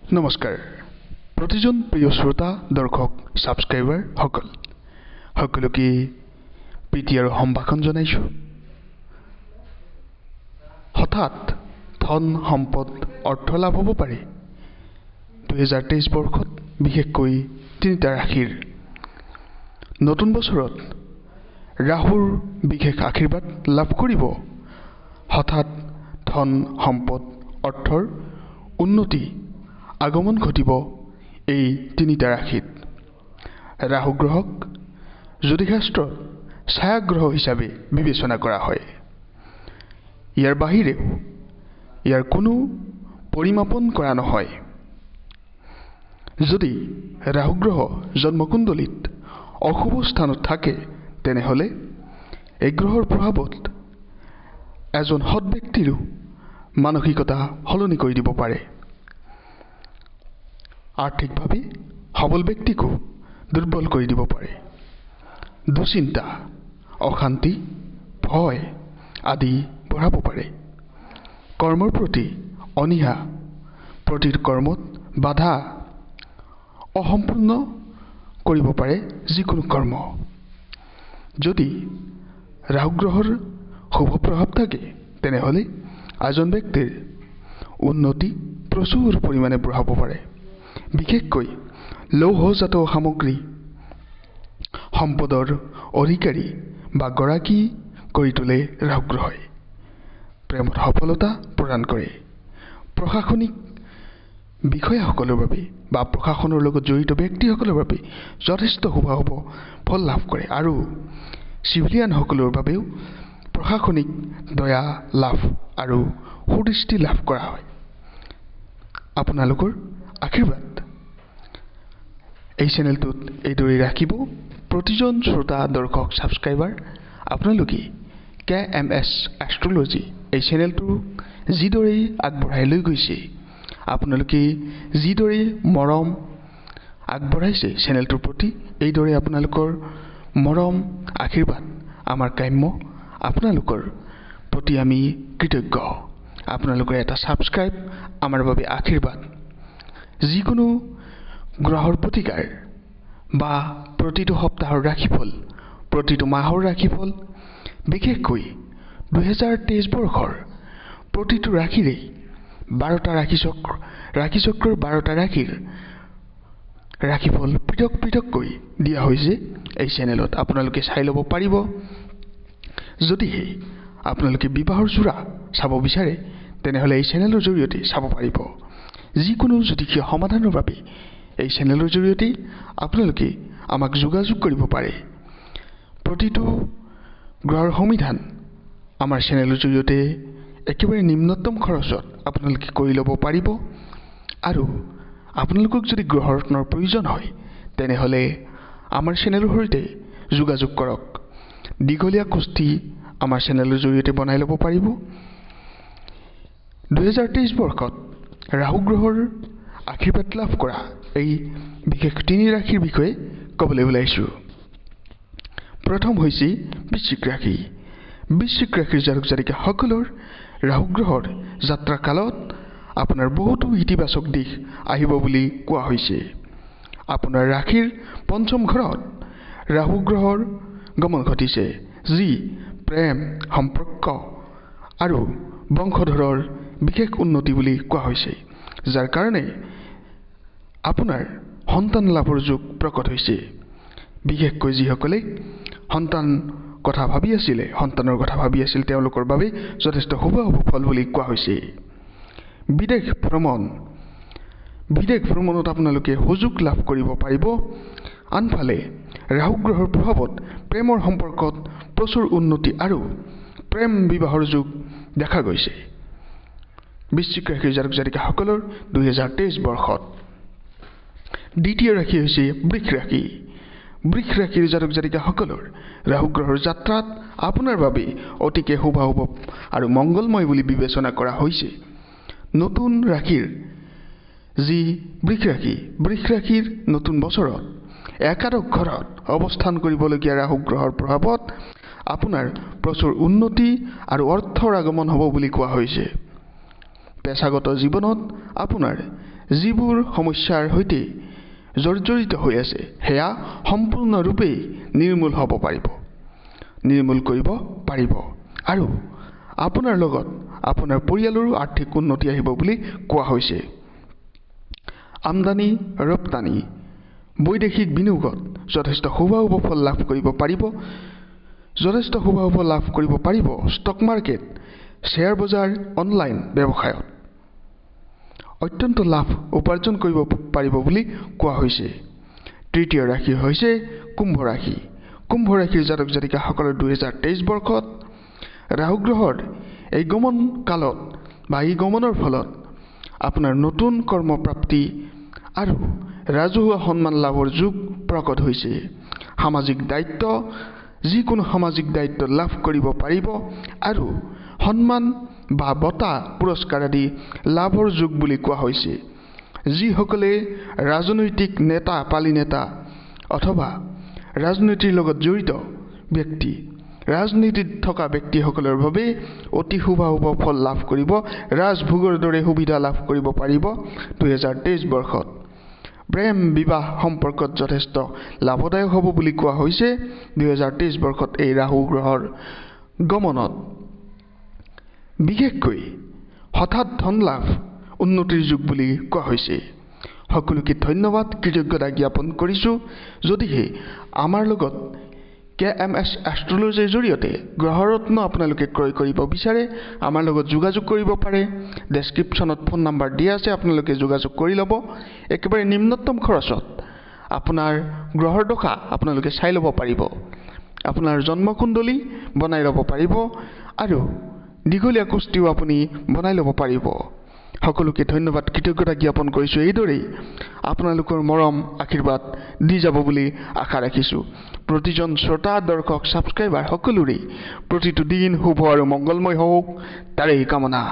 নমস্কাৰ প্ৰতিজন প্ৰিয় শ্ৰোতা, দৰ্শক, ছাবস্ক্ৰাইবাৰসকল, সকলোকে প্ৰীতি আৰু সম্ভাষণ জনাইছোঁ। হঠাৎ ধন সম্পদ অৰ্থ লাভ হ'ব পাৰে 2023 বৰ্ষত, বিশেষকৈ তিনিটা ৰাশিৰ। নতুন বছৰত ৰাহুৰ বিশেষ আশীৰ্বাদ লাভ কৰিব। হঠাৎ ধন সম্পদ অৰ্থৰ উন্নতি আগমন ঘটিব এই তিনিটা ৰাশিত। ৰাহু গ্ৰহক জ্যোতিষশাস্ত্ৰত ছায়াগ্ৰহ হিচাপে বিবেচনা কৰা হয়। ইয়াৰ বাহিৰেও ইয়াৰ কোনো পৰিমাপন কৰা নহয়। যদি ৰাহু গ্ৰহ জন্মকুণ্ডলীত অশুভ স্থানত থাকে, তেনেহ'লে এই গ্ৰহৰ প্ৰভাৱত এজন সৎ ব্যক্তিৰো মানসিকতা সলনি কৰি দিব পাৰে। আৰ্থিকভাৱে সবল ব্যক্তিকো দুৰ্বল কৰি দিব পাৰে। দুশ্চিন্তা, অশান্তি, ভয় আদি বঢ়াব পাৰে। কৰ্মৰ প্ৰতি অনীহা, প্ৰতিটো কৰ্মত বাধা, অসম্পূৰ্ণ কৰিব পাৰে যিকোনো কৰ্ম। যদি ৰাহুগ্ৰহৰ শুভ প্ৰভাৱ থাকে, তেনেহ'লে এজন ব্যক্তিৰ উন্নতি প্ৰচুৰ পৰিমাণে বঢ়াব পাৰে। বিশেষকৈ লৌহজাত সামগ্ৰী সম্পদৰ অধিকাৰী বা গৰাকী কৰি তোলে ৰাহুগ্ৰহই। প্ৰেমত সফলতা প্ৰদান কৰে। প্ৰশাসনিক বিষয়াসকলৰ বাবে বা প্ৰশাসনৰ লগত জড়িত ব্যক্তিসকলৰ বাবে যথেষ্ট শুভাশুভ ফল লাভ কৰে আৰু চিভিলিয়ানসকলৰ বাবেও প্ৰশাসনিক দয়া লাভ আৰু সুদৃষ্টি লাভ কৰা হয়। আপোনালোকৰ আশীৰ্বাদ এই চেনেলটোত এইদৰেই ৰাখিব। প্ৰতিজন শ্ৰোতা, দৰ্শক, ছাবস্ক্ৰাইবাৰ, আপোনালোকে কে এম এছ এষ্ট্ৰলজি এই চেনেলটো যিদৰেই আগবঢ়াই লৈ গৈছে, আপোনালোকে যিদৰে মৰম আগবঢ়াইছে চেনেলটোৰ প্ৰতি, এইদৰে আপোনালোকৰ মৰম আশীৰ্বাদ আমাৰ কাম্য। আপোনালোকৰ প্ৰতি আমি কৃতজ্ঞ। আপোনালোকৰ এটা ছাবস্ক্ৰাইব আমাৰ বাবে আশীৰ্বাদ। যিকোনো গ্ৰহৰ প্ৰতিকাৰ বা প্ৰতিটো সপ্তাহৰ ৰাশিফল, প্ৰতিটো মাহৰ ৰাশিফল, বিশেষকৈ 2023 বৰ্ষৰ প্ৰতিটো ৰাশিৰেই 12টা ৰাশিচক্ৰ, ৰাশিচক্ৰৰ 12টা ৰাশিৰ ৰাশিফল পৃথক পৃথককৈ দিয়া হৈছে এই চেনেলত, আপোনালোকে চাই ল'ব পাৰিব। যদিহে আপোনালোকে বিবাহৰ যোৰা চাব বিচাৰে, তেনেহ'লে এই চেনেলৰ জৰিয়তে চাব পাৰিব। যিকোনো জ্যোতিষীয় সমাধানৰ বাবে এই চেনেলৰ জৰিয়তে আপোনালোকে আমাক যোগাযোগ কৰিব পাৰে। প্ৰতিটো গ্ৰহৰ সমিধান আমাৰ চেনেলৰ জৰিয়তে একেবাৰে নিম্নতম খৰচত আপোনালোকে কৰি ল'ব পাৰিব। আৰু আপোনালোকক যদি গ্ৰহৰত্নৰ প্ৰয়োজন হয়, তেনেহ'লে আমাৰ চেনেলৰ সৈতে যোগাযোগ কৰক। দীঘলীয়া কুস্তি আমাৰ চেনেলৰ জৰিয়তে বনাই ল'ব পাৰিব। 2023 বৰ্ষত ৰাহু গ্ৰহৰ আশীৰ্বাদ লাভ কৰা এই বিশেষ তিনি ৰাশিৰ বিষয়ে ক'বলৈ ওলাইছোঁ। প্ৰথম হৈছে বৃশ্চিক ৰাশি। বৃশ্চিক ৰাশিৰ জাতক জাতিকাসকলৰ ৰাহু গ্ৰহৰ যাত্ৰাকালত আপোনাৰ বহুতো ইতিবাচক দিশ আহিব বুলি কোৱা হৈছে। আপোনাৰ ৰাশিৰ পঞ্চম ঘৰত ৰাহু গ্ৰহৰ গমন ঘটিছে, যি প্ৰেম, সম্পৰ্ক আৰু বংশধৰৰ বিশেষ উন্নতি বুলি কোৱা হৈছে, যাৰ কাৰণে আপোনাৰ সন্তান লাভৰ যোগ প্ৰকট হৈছে। বিশেষকৈ যিসকলে সন্তান কথা ভাবি আছিলে, সন্তানৰ কথা ভাবি আছিল, তেওঁলোকৰ বাবে যথেষ্ট শুভ শুভ ফল বুলি কোৱা হৈছে। বিদেশ ভ্ৰমণ, বিদেশ ভ্ৰমণত আপোনালোকে সুযোগ লাভ কৰিব পাৰিব। আনফালে ৰাহু গ্ৰহৰ প্ৰভাৱত প্ৰেমৰ সম্পৰ্কত প্ৰচুৰ উন্নতি আৰু প্ৰেম বিবাহৰ যুগ দেখা গৈছে বৃশ্চিক ৰাশিৰ জাতক জাতিকাসকলৰ 2023 বৰ্ষত। দ্বিতীয় ৰাশি হৈছে বৃষ ৰাশি। বৃষ ৰাশিৰ জাতক জাতিকাসকলৰ ৰাহু গ্ৰহৰ যাত্ৰাত আপোনাৰ বাবে অতিকে শুভাশুভ আৰু মংগলময় বুলি বিবেচনা কৰা হৈছে। নতুন ৰাশিৰ যি বৃষ ৰাশি, বৃষ ৰাশিৰ নতুন বছৰত একাদশ ঘৰত অৱস্থান কৰিবলগীয়া ৰাহু গ্ৰহৰ প্ৰভাৱত আপোনাৰ প্ৰচুৰ উন্নতি আৰু অৰ্থৰ আগমন হ'ব বুলি কোৱা হৈছে। পেছাগত জীৱনত আপোনাৰ যিবোৰ সমস্যাৰ সৈতে জৰ্জৰিত হৈ আছে সেয়া সম্পূৰ্ণৰূপে নিৰ্মূল হ'ব পাৰিব, নিৰ্মূল কৰিব পাৰিব আৰু আপোনাৰ লগত আপোনাৰ পৰিয়ালৰো আৰ্থিক উন্নতি আহিব বুলি কোৱা হৈছে। আমদানি ৰপ্তানি বৈদেশিক বিনিয়োগত যথেষ্ট শুভাশুভ ফল লাভ কৰিব পাৰিব, যথেষ্ট শুভাশুভ লাভ কৰিব পাৰিব। ষ্টক মাৰ্কেট, শ্বেয়াৰ বজাৰ, অনলাইন ব্যৱসায়ত অত্যন্ত লাভ উপাৰ্জন কৰিব পাৰিব বুলি কোৱা হৈছে। তৃতীয় ৰাশি হৈছে কুম্ভ ৰাশি। কুম্ভ ৰাশিৰ জাতক জাতিকাসকলৰ 2023 বৰ্ষত ৰাহুগ্ৰহৰ এই গমন কালত বা এই গমনৰ ফলত আপোনাৰ নতুন কৰ্মপ্ৰাপ্তি আৰু ৰাজহুৱা সন্মান লাভৰ যোগ প্ৰকট হৈছে। সামাজিক দায়িত্ব, যিকোনো সামাজিক দায়িত্ব লাভ কৰিব পাৰিব আৰু সন্মান বা বঁটা পুৰস্কাৰ আদি লাভৰ যোগ বুলি কোৱা হৈছে। যিসকলে ৰাজনৈতিক নেতা, পালিনেতা অথবা ৰাজনীতিৰ লগত জড়িত ব্যক্তি, ৰাজনীতিত থকা ব্যক্তিসকলৰ বাবে অতি শুভাশুভ ফল লাভ কৰিব, ৰাজভোগৰ দৰে সুবিধা লাভ কৰিব পাৰিব 2023 বৰ্ষত। প্ৰেম বিবাহ সম্পৰ্কত যথেষ্ট লাভদায়ক হ'ব বুলি কোৱা হৈছে 2023 বৰ্ষত এই ৰাহু গ্ৰহৰ গমনত। বিশেষকৈ হঠাৎ ধন লাভ, উন্নতিৰ যুগ বুলি কোৱা হৈছে। সকলোকে ধন্যবাদ, কৃতজ্ঞতা জ্ঞাপন কৰিছোঁ। যদিহে আমাৰ লগত কে এম এছ এষ্ট্ৰলজিৰ জৰিয়তে গ্ৰহৰত্ন আপোনালোকে ক্ৰয় কৰিব বিচাৰে, আমাৰ লগত যোগাযোগ কৰিব পাৰে। ডেছক্ৰিপশ্যনত ফোন নাম্বাৰ দিয়া আছে, আপোনালোকে যোগাযোগ কৰি ল'ব। একেবাৰে নিম্নতম খৰচত আপোনাৰ গ্ৰহৰ দশা আপোনালোকে চাই ল'ব পাৰিব, আপোনাৰ জন্মকুণ্ডলী বনাই ল'ব পাৰিব আৰু দীঘলীয়া কুস্তিও আপুনি বনাই ল'ব পাৰিব। সকলোকে ধন্যবাদ, কৃতজ্ঞতা জ্ঞাপন কৰিছোঁ। এইদৰেই আপোনালোকৰ মৰম আশীৰ্বাদ দি যাব বুলি আশা ৰাখিছোঁ। প্ৰতিজন শ্ৰোতা, দৰ্শক, ছাবস্ক্ৰাইবাৰ সকলোৰেই প্ৰতিটো দিন শুভ আৰু মংগলময় হওক, তাৰেই কামনা।